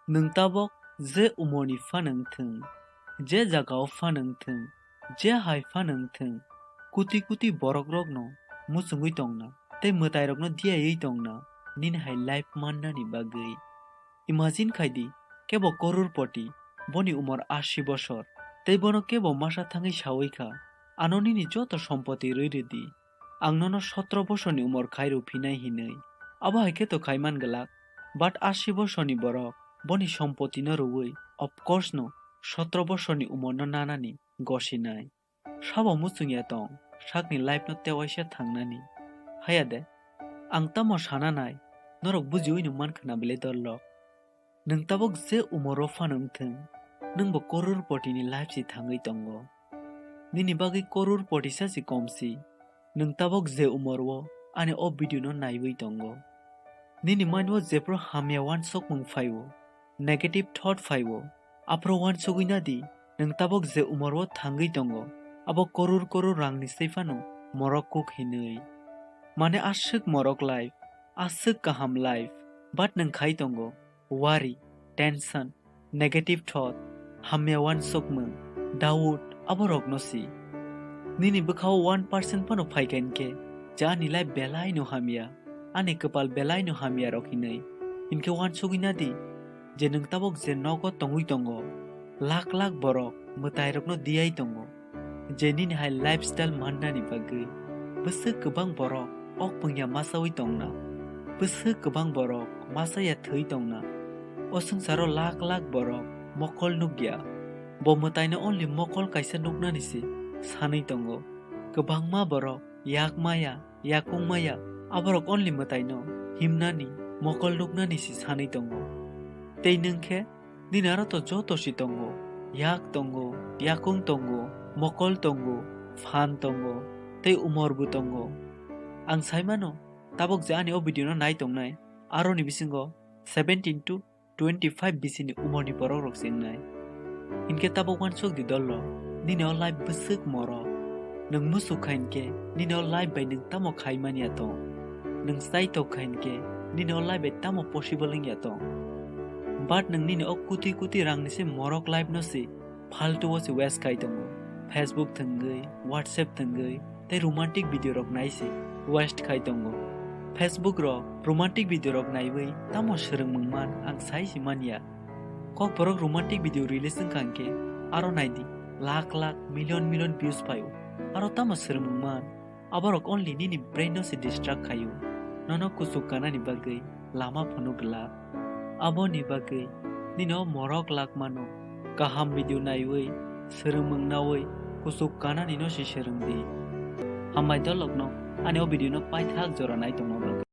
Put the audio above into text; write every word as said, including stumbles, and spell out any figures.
Nwng tabok je umorni phano wngthwng, je jagao phano wngthwng, je hai phano wngthwng, kuti kuti borokrokno muchungwi tongna tei mwtairokno diyaiwi tongna nini hai life mannani bagwi. Imagine khai di, kebo koror poti, boni umor ashi bosor, tei bono kebo masa thangwi sawi kha, "Ano nini joto sompoti rwi rw di, ang nono sotro bosorni umor khai rw phinai," hinwi. Abo hai khe to khai man glak, but ashi bosorni borok boni sompotino rwui, of course no, sotro bosorni umorno nanani gosinai. Sabo muchung ya tong, sakni life no tewaisa thangnani. Haya de, ang tamo sana nai, norok bujiwi no man khna bile dorlok. Nwng tabok je umoro phano wngthwng, nwng bo koror potini life si thangwi tongo. Nini bagwi koror poti sa si kom si, nwng tabok je umor o ani o video no naiwi tongo. Nini mind o jephru hamya wansokmung phai o, negative thought phai o, aphuru wansugwi na di, nwng tabok je umor o thangwi tongo, abo koror koror rangni se phano morok kuk hinwi. Mane aswk morok life, aswk kaham life, but nwng khai tongo worry, tension, negative thought, hamya wansukmung, doubt, aborokno si. Nini bwkhao one percent phano phai kha hinkhe, je ani life belai no hamya, ani kwpal belai no hamya rok hinwi, hinkhe wansugwi na di, je nwng tabok je nogo tongwi tongo, lakh lakh borok mwtairokno diyai tongo, je nini hai lifestyle mannani bagwi bwswk kwbang borok ok pungya masawi tongna, bwswk kwbang borok masaya thwi tongna. O swngcharo lakh lakh borok mokol nukya, bo mwtaino only mokol kaisa nuknani se sanwi tongo. Kwbangma borok yak maya, yakung maya, aborok only mwtaino himnani, mokol nuknani se sanwi tongo. Tei nwng khe, nini aro to joto si tongo, yak tongo, yakung tongo, mokol tongo, phan tongo, tei umor bo tongo. Ang sai mano, tabok je ani o video no nai tongnai, aroni bisingo seventeen to twenty five bisini umorni borok rok se wngnai. Hinkhe tabok wansuk di dolo, nini o life bwswk moro. Nwng musuk kha hinkhe, nini o life bai nwng tamo khai manya tong? Nwng chai tok kha hinkhe, nini o life bai tamo possible wngya tong? But nwng nini o kuti kuti rangni se morok life no se faltu o se waste khai tongo. Facebook thwngwi, WhatsApp thwngwi, tei romantic video rok nai se waste khai tongo. Facebook rok romantic video rok naiwi tamo swrwngmung man ang sai se manya. Kokborok romantic video release wngkha hinkhe aro naidi lakh lakh, million million views phaio. Aro tamo swrwngmung man? Aborok only nini brain no se distract khaio, nono kuchuk kanani bagwi lama phunuk glak. Aboni bagwi nini o morok lak mano, kaham video naiwi, swrwngmung nawi, kuchuk kanani no se swrwng di. Hambai dolokno ani o video no paithak jora nai tongma bagwi.